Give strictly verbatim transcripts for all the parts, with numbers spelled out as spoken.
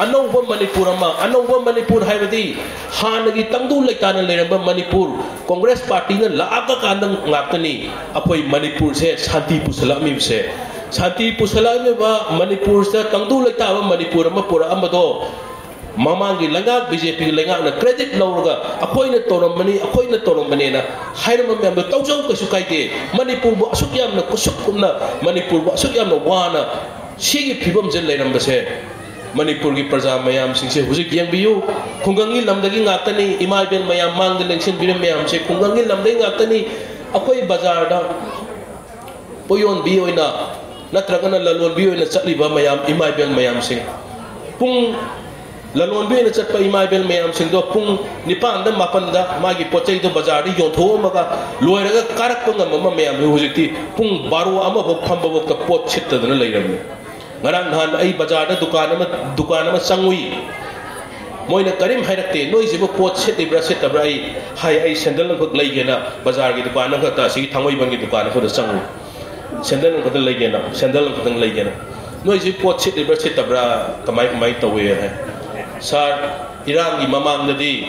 ꯑꯅꯧꯕ ꯃꯅꯤꯄꯨꯔ ꯑꯃ, ꯑꯅꯧꯕ ꯃꯅꯤꯄꯨꯔ ꯍꯥꯏꯕꯗꯤ ꯍꯥꯟꯅꯒꯤ ꯇꯪꯗꯨ ꯂꯩꯇꯥꯅ ꯂꯩꯔꯝꯕ ꯃꯅꯤꯄꯨꯔ, ꯀꯣꯡꯒ꯭ꯔꯦꯁ ꯄꯥꯔꯇꯤꯅ ꯂꯥꯛꯑꯀꯥꯟꯗ ꯉꯥꯛꯇꯅꯤ ꯑꯩꯈꯣꯏ ꯃꯅꯤꯄꯨꯔꯁꯦ ꯁꯥꯟꯇꯤ ꯄꯨꯁꯜꯂꯛꯑꯝꯃꯤꯕꯁꯦ꯫ ꯁꯥꯟꯇꯤ ꯄꯨꯁꯜꯂꯛꯑꯝꯃꯤꯕ ꯃꯅꯤꯄꯨꯔꯁꯤꯗ ꯇꯪꯗꯨ ꯂꯩꯇꯥꯕ ꯃꯅꯤꯄꯨꯔ ꯑꯃ ꯄꯨꯔꯛꯑꯝꯕꯗꯣ ꯃꯃꯥꯡꯒꯤ ꯂꯩꯉꯥꯛ, ꯕꯤ ꯖꯦ ꯄꯤꯒꯤ ꯂꯩꯉꯥꯛꯅ credit ꯂꯧꯔꯒ ꯑꯩꯈꯣꯏꯅ ꯇꯧꯔꯝꯕꯅꯤ, ꯑꯩꯈꯣꯏꯅ ꯇꯧꯔꯝꯕꯅꯦꯅ ꯍꯥꯏꯔꯝꯕ ꯃꯌꯥꯝꯗꯣ ꯇꯧꯖꯧ, ꯀꯩꯁꯨ ꯀꯥꯏꯗꯦ꯫ ꯃꯅꯤꯄꯨꯔꯕꯨ ꯑꯁꯨꯛ ꯌꯥꯝꯅ ꯈꯨꯁꯨꯛ ꯀꯨꯝꯅ, ꯃꯅꯤꯄꯨꯔꯕꯨ ꯑꯁꯨꯛ ꯌꯥꯝꯅ ꯋꯥꯅ ꯁꯤꯒꯤ ꯐꯤꯕꯝꯁꯦ ꯂꯩꯔꯝꯕꯁꯦ ꯃꯅꯤꯄꯨꯔꯒꯤ ꯄ꯭ꯔꯖꯥ ꯃꯌꯥꯝꯁꯤꯡꯁꯦ ꯍꯧꯖꯤꯛ ꯌꯦꯡꯕꯤꯌꯨ꯫ ꯈꯨꯡꯒꯪꯒꯤ ꯂꯝꯗꯒꯤ ꯉꯥꯛꯇꯅꯤ, ꯏꯃꯥ ꯏꯕꯦꯜ ꯃꯌꯥꯝ ꯃꯥꯡꯗ ꯂꯦꯡꯁꯤꯟꯕꯤꯔꯝ ꯃꯌꯥꯝꯁꯦ ꯈꯨꯡꯒꯪꯒꯤ ꯂꯝꯗꯒꯤ ꯉꯥꯛꯇꯅꯤ꯫ ꯑꯩꯈꯣꯏ ꯕꯖꯥꯔꯗ ꯄꯣꯌꯣꯟꯕꯤ ꯑꯣꯏꯅ ꯅꯠꯇ꯭ꯔꯒꯅ ꯂꯂꯣꯟꯕꯤ ꯑꯣꯏꯅ ꯆꯠꯂꯤꯕ ꯃꯌꯥꯝ, ꯏꯃꯥ ꯏꯕꯦꯜ ꯃꯌꯥꯝꯁꯤꯡ, ꯄꯨꯡ, ꯂꯂꯣꯟꯕꯤ ꯑꯣꯏꯅ ꯆꯠꯄ ꯏꯃꯥ ꯏꯕꯦꯜ ꯃꯌꯥꯝꯁꯤꯡꯗꯣ ꯄꯨꯡ ꯅꯤꯄꯥꯟꯗ ꯃꯥꯄꯟꯗ ꯃꯥꯒꯤ ꯄꯣꯠ ꯆꯩꯗꯣ ꯕꯖꯥꯔꯗ ꯌꯣꯟꯊꯣꯛꯑꯝꯃꯒ ꯂꯣꯏꯔꯒ ꯀꯥꯔꯛꯄ ꯉꯝꯃꯝꯕ ꯃꯌꯥꯝꯗꯨ ꯍꯧꯖꯤꯛꯇꯤ ꯄꯨꯡ ꯕꯥꯔꯣ ꯑꯃꯐꯥꯎ ꯐꯝꯕꯐꯥꯎꯗ ꯄꯣꯠ ꯁꯤꯠꯇꯗꯅ ꯂꯩꯔꯝꯃꯤ꯫ ꯉꯔꯥꯡ ꯅꯍꯥꯟ ꯑꯩ ꯕꯖꯥꯔꯗ ꯗꯨꯀꯥꯟ ꯑꯃ, ꯗꯨꯀꯥꯟ ꯑꯃ ꯆꯪꯉꯨꯏ꯫ ꯃꯣꯏꯅ ꯀꯔꯤꯝ ꯍꯥꯏꯔꯛꯇꯦ꯫ "ꯅꯣꯏꯁꯤꯕꯨ ꯄꯣꯠ ꯁꯤꯠꯂꯤꯕ꯭ꯔꯥ ꯁꯤꯠꯇꯕ꯭ꯔꯥ?" ꯑꯩ ꯍꯥꯏ, "ꯑꯩ ꯁꯦꯟꯗꯜ ꯑꯃꯈꯛ ꯂꯩꯒꯦꯅ ꯕꯖꯥꯔꯒꯤ ꯗꯨꯀꯥꯟ ꯑꯃꯈꯛꯇ, ꯑꯁꯤꯒꯤ ꯊꯥꯡꯃꯩꯕꯟꯒꯤ ꯗꯨꯀꯥꯟ ꯑꯃꯈꯛꯇ ꯆꯪꯉꯨꯏ꯫ ꯁꯦꯟꯗꯜ ꯑꯃꯈꯛꯇ ꯂꯩꯒꯦꯅ, ꯁꯦꯟꯗꯜ ꯑꯃꯈꯛꯇꯪ ꯂꯩꯒꯦꯅ꯫ ꯅꯣꯏꯁꯤ ꯄꯣꯠ ꯁꯤꯠꯂꯤꯕ꯭ꯔꯥ ꯁꯤꯠꯇꯕ꯭ꯔꯥ, ꯀꯃꯥꯏ, ꯀꯃꯥꯏꯅ ꯇꯧꯏ?" ꯍꯥꯏ꯫ "ꯁꯥꯔ, ꯏꯔꯥꯡꯒꯤ ꯃꯃꯥꯡꯗꯗꯤ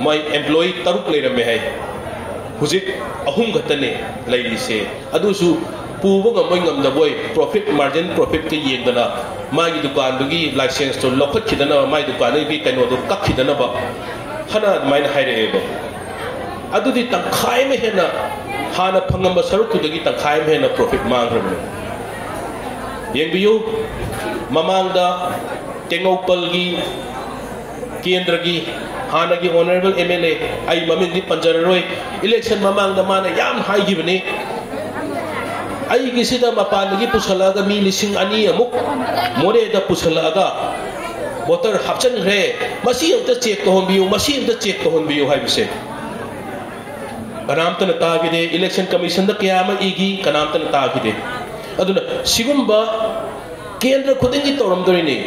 ꯃꯣꯏ employee ꯇꯔꯨꯛ ꯂꯩꯔꯝꯃꯦ ꯍꯥꯏ, ꯍꯧꯖꯤꯛ ꯑꯍꯨꯝ ꯈꯛꯇꯅꯦ ꯂꯩꯔꯤꯁꯦ꯫ ꯑꯗꯨꯁꯨ ꯄꯨꯕ ꯉꯝꯕꯣꯏ ꯉꯝꯗꯕꯣꯏ, profit, margin profitꯀ ꯌꯦꯡꯗꯅ ꯃꯥꯒꯤ ꯗꯨꯀꯥꯟꯗꯨꯒꯤ licenseꯇꯣ ꯂꯧꯈꯠꯈꯤꯗꯅꯕ, ꯃꯥꯒꯤ ꯗꯨꯀꯥꯟꯗꯨꯒꯤ ꯀꯩꯅꯣꯗꯣ ꯀꯛꯈꯤꯗꯅꯕ" ꯍꯥꯏꯅ ꯑꯗꯨꯃꯥꯏꯅ ꯍꯥꯏꯔꯛꯑꯦꯕ꯫ ꯑꯗꯨꯗꯤ ꯇꯪꯈꯥꯏ ꯑꯃ ꯍꯦꯟꯅ, ꯍꯥꯟꯅ ꯐꯪꯉꯝꯕ ꯁꯔꯨꯛꯇꯨꯗꯒꯤ ꯇꯪꯈꯥꯏ ꯑꯃ ꯍꯦꯟꯅ profit ꯃꯥꯡꯈ꯭ꯔꯕꯅꯤ꯫ ꯌꯦꯡꯕꯤꯌꯨ, ꯃꯃꯥꯡꯗ ꯇꯦꯡꯅꯧꯄꯜꯒꯤ ꯀꯦꯟꯗ꯭ꯔꯒꯤ ꯍꯥꯟꯅꯒꯤ honourable M L A, ꯑꯩ ꯃꯃꯤꯡꯗꯤ ꯄꯟꯖꯔꯔꯣꯏ, election ꯃꯃꯥꯡꯗ ꯃꯥꯅ ꯌꯥꯝ ꯍꯥꯏꯈꯤꯕꯅꯤ, "ꯑꯩꯒꯤꯁꯤꯗ ꯃꯄꯥꯟꯗꯒꯤ ꯄꯨꯁꯜꯂꯛꯑꯒ ꯃꯤ ꯂꯤꯁꯤꯡ ꯑꯅꯤ ꯑꯃꯨꯛ ꯃꯣꯔꯦꯗ ꯄꯨꯁꯜꯂꯛꯑꯒ voter ꯍꯥꯞꯆꯤꯟꯈ꯭ꯔꯦ, ꯃꯁꯤ ꯑꯝꯇ check ꯇꯧꯍꯟꯕꯤꯌꯨ, ꯃꯁꯤ ꯑꯝꯇ check ꯇꯧꯍꯟꯕꯤꯌꯨ" ꯍꯥꯏꯕꯁꯦ ꯀꯅꯥꯝꯇꯅ ꯇꯥꯈꯤꯗꯦ꯫ Election Commissionꯗ ꯀꯌꯥ ꯑꯃ ꯏꯈꯤ, ꯀꯅꯥꯝꯇꯅ ꯇꯥꯈꯤꯗꯦ꯫ ꯑꯗꯨꯅ ꯁꯤꯒꯨꯝꯕ ꯀꯦꯟꯗ꯭ꯔ ꯈꯨꯗꯤꯡꯒꯤ ꯇꯧꯔꯝꯗꯣꯔꯤꯅꯤ꯫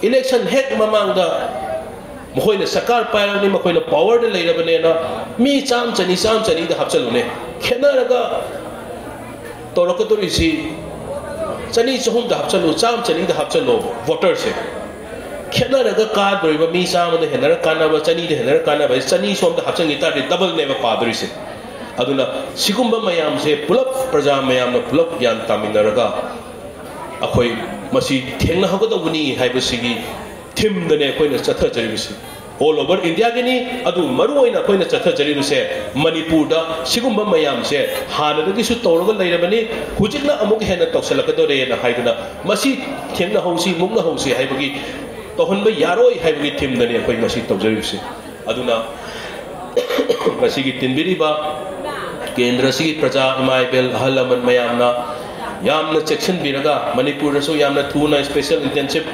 Election ꯍꯦꯛ ꯃꯃꯥꯡꯗ ꯃꯈꯣꯏꯅ ꯁꯔꯀꯥꯔ ꯄꯥꯏꯔꯕꯅꯤ, ꯃꯈꯣꯏꯅ powerꯗ ꯂꯩꯔꯕꯅꯦꯅ ꯃꯤ ꯆꯥꯝ ꯆꯅꯤ, ꯆꯥꯝ ꯆꯅꯤꯗ ꯍꯥꯞꯆꯜꯂꯨꯅꯦ꯫ ꯈꯦꯠꯅꯔꯒ ꯇꯧꯔꯛꯀꯗꯧꯔꯤꯁꯤ ꯆꯅꯤ ꯆꯍꯨꯝꯗ ꯍꯥꯞꯆꯜꯂꯨ, ꯆꯥꯝꯃ ꯆꯅꯤꯗ ꯍꯥꯞꯆꯜꯂꯣ, voterꯁꯦ ꯈꯦꯠꯅꯔꯒ ꯀꯥꯗꯣꯔꯤꯕ ꯃꯤ ꯆꯥꯝꯃꯗ ꯍꯦꯟꯅꯔ ꯀꯥꯟꯅꯕ, ꯆꯅꯤꯗ ꯍꯦꯟꯅꯔ ꯀꯥꯟꯅꯕ, ꯆꯅꯤ ꯁꯣꯝꯗ ꯍꯥꯞꯆꯟꯈꯤ ꯇꯥꯔꯗꯤ doubleꯅꯦꯕ ꯄꯥꯗꯣꯔꯤꯁꯦ꯫ ꯑꯗꯨꯅ ꯁꯤꯒꯨꯝꯕ ꯃꯌꯥꯝꯁꯦ ꯄꯨꯂꯞ ꯄ꯭ꯔꯖꯥ ꯃꯌꯥꯝꯅ ꯄꯨꯂꯞ ꯒ꯭ꯌꯥꯟ ꯇꯥꯃꯤꯟꯅꯔꯒ ꯑꯩꯈꯣꯏ ꯃꯁꯤ ꯊꯦꯡꯅꯍꯧꯒꯗꯧꯕꯅꯤ ꯍꯥꯏꯕꯁꯤꯒꯤ themeꯗꯅꯦ ꯑꯩꯈꯣꯏꯅ ꯆꯠꯊꯖꯔꯤꯕꯁꯤ꯫ All over Indiaꯒꯤꯅꯤ꯫ ꯑꯗꯨ ꯃꯔꯨ ꯑꯣꯏꯅ ꯑꯩꯈꯣꯏꯅ ꯆꯠꯊꯖꯔꯤꯕꯁꯦ ꯃꯅꯤꯄꯨꯔꯗ ꯁꯤꯒꯨꯝꯕ ꯃꯌꯥꯝꯁꯦ ꯍꯥꯟꯅꯗꯒꯤꯁꯨ ꯇꯧꯔꯒ ꯂꯩꯔꯕꯅꯤ, ꯍꯧꯖꯤꯛꯅ ꯑꯃꯨꯛ ꯍꯦꯟꯅ ꯇꯧꯁꯜꯂꯛꯀꯗꯧꯔꯦꯅ ꯍꯥꯏꯗꯨꯅ ꯃꯁꯤ ꯊꯦꯡꯅꯍꯧꯁꯤ, ꯃꯨꯛꯅꯍꯧꯁꯤ ꯍꯥꯏꯕꯒꯤ, ꯇꯧꯍꯟꯕ ꯌꯥꯔꯣꯏ ꯍꯥꯏꯕꯒꯤ themeꯗꯅꯤ ꯑꯩꯈꯣꯏ ꯉꯁꯤ ꯇꯧꯖꯔꯤꯕꯁꯤ꯫ ꯑꯗꯨꯅ ꯉꯁꯤꯒꯤ ꯇꯤꯟꯕꯤꯔꯤꯕ ꯀꯦꯟꯗ꯭ꯔ ꯑꯁꯤꯒꯤ ꯄ꯭ꯔꯖꯥ, ꯏꯃꯥ ꯏꯕꯦꯜ, ꯑꯍꯜ ꯂꯃꯟ ꯃꯌꯥꯝꯅ ꯌꯥꯝꯅ ꯆꯦꯛꯁꯤꯟꯕꯤꯔꯒ ꯃꯅꯤꯄꯨꯔꯗꯁꯨ ꯌꯥꯝꯅ ꯊꯨꯅ special intensive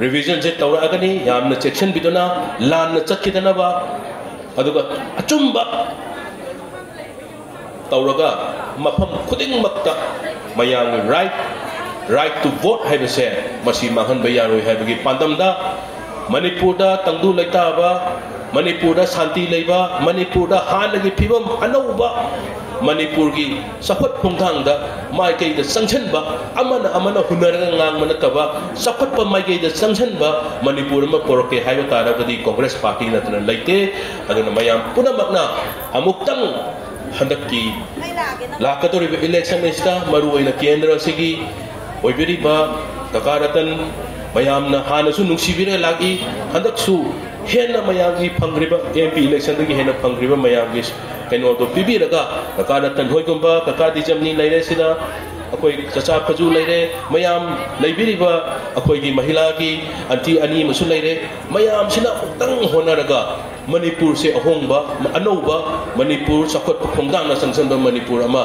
revisionꯁꯦ ꯇꯧꯔꯛꯑꯒꯅꯤ꯫ ꯌꯥꯝꯅ ꯆꯦꯛꯁꯤꯟꯕꯤꯗꯨꯅ ꯂꯥꯟꯅ ꯆꯠꯈꯤꯗꯅꯕ, ꯑꯗꯨꯒ ꯑꯆꯨꯝꯕ ꯇꯧꯔꯒ ꯃꯐꯝ ꯈꯨꯗꯤꯡꯃꯛꯇ ꯃꯌꯥꯝꯒꯤ right, right to vote ꯍꯥꯏꯕꯁꯦ ꯃꯁꯤ ꯃꯥꯡꯍꯟꯕ ꯌꯥꯔꯣꯏ ꯍꯥꯏꯕꯒꯤ ꯄꯥꯟꯗꯝꯗ ꯃꯅꯤꯄꯨꯔꯗ ꯇꯪꯗꯨ ꯂꯩꯇꯥꯕ, ꯃꯅꯤꯄꯨꯔꯗ ꯁꯥꯟꯇꯤ ꯂꯩꯕ, ꯃꯅꯤꯄꯨꯔꯗ ꯍꯥꯟꯅꯒꯤ ꯐꯤꯕꯝ ꯑꯅꯧꯕ ꯃꯅꯤꯄꯨꯔꯒꯤ ꯆꯥꯎꯈꯠ ꯈꯣꯡꯊꯥꯡꯗ ꯃꯥꯏꯀꯩꯗ ꯆꯪꯁꯤꯟꯕ, ꯑꯃꯅ ꯑꯃꯅ ꯍꯨꯟꯅꯔꯒ ꯉꯥꯡꯕ ꯅꯠꯇꯕ ꯆꯥꯎꯈꯠꯄ ꯃꯥꯏꯀꯩꯗ ꯆꯪꯁꯤꯟꯕ ꯃꯅꯤꯄꯨꯔ ꯑꯃ ꯄꯨꯔꯛꯀꯦ ꯍꯥꯏꯕ ꯇꯥꯔꯒꯗꯤ Congress party ꯅꯠꯇꯅ ꯂꯩꯇꯦ꯫ ꯑꯗꯨꯅ ꯃꯌꯥꯝ ꯄꯨꯝꯅꯃꯛꯅ ꯑꯃꯨꯛꯇꯪ ꯍꯟꯗꯛꯀꯤ ꯂꯥꯛꯀꯗꯧꯔꯤꯕ election ꯑꯁꯤꯗ ꯃꯔꯨꯑꯣꯏꯅ ꯀꯦꯟꯗ꯭ꯔ ꯑꯁꯤꯒꯤ ꯑꯣꯏꯕꯤꯔꯤꯕ ꯀꯀꯥ ꯔꯇꯟ ꯃꯌꯥꯝꯅ ꯍꯥꯟꯅꯁꯨ ꯅꯨꯡꯁꯤꯕꯤꯔ ꯂꯥꯛꯏ, ꯍꯟꯗꯛꯁꯨ ꯍꯦꯟꯅ ꯃꯌꯥꯝꯒꯤ ꯐꯪꯈ꯭ꯔꯤꯕ MP electionꯗꯒꯤ ꯍꯦꯟꯅ ꯐꯪꯈ꯭ꯔꯤꯕ ꯃꯌꯥꯝꯒꯤ ꯀꯩꯅꯣꯗꯣ ꯄꯤꯕꯤꯔꯒ ꯀꯀꯥ ꯔꯇꯟ ꯍꯣꯏꯒꯨꯝꯕ, ꯀꯀꯥ ꯗꯤꯖꯝꯅꯤ ꯂꯩꯔꯦ ꯁꯤꯗ, ꯑꯩꯈꯣꯏ ꯆꯆꯥ ꯈꯖꯨ ꯂꯩꯔꯦ, ꯃꯌꯥꯝ ꯂꯩꯕꯤꯔꯤꯕ ꯑꯩꯈꯣꯏꯒꯤ ꯃꯍꯤꯂꯥꯒꯤ aunty ꯑꯅꯤ ꯑꯃꯁꯨ ꯂꯩꯔꯦ, ꯃꯌꯥꯝꯁꯤꯅ ꯑꯃꯨꯛꯇꯪ ꯍꯣꯠꯅꯔꯒ ꯃꯅꯤꯄꯨꯔꯁꯦ ꯑꯍꯣꯡꯕ, ꯑꯅꯧꯕ ꯃꯅꯤꯄꯨꯔ, ꯆꯥꯎꯈꯠꯄ ꯈꯣꯡꯊꯥꯡꯅ ꯆꯪꯁꯤꯟꯕ ꯃꯅꯤꯄꯨꯔ ꯑꯃ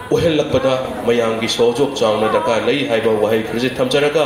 ꯑꯣꯏꯍꯜꯂꯛꯄꯗ ꯃꯌꯥꯝꯒꯤ ꯁꯍꯌꯣꯒ ꯆꯥꯎꯅ ꯗꯔꯀꯥꯔ ꯂꯩ ꯍꯥꯏꯕ ꯋꯥꯍꯩ ꯈꯔꯁꯦ ꯊꯝꯖꯔꯒ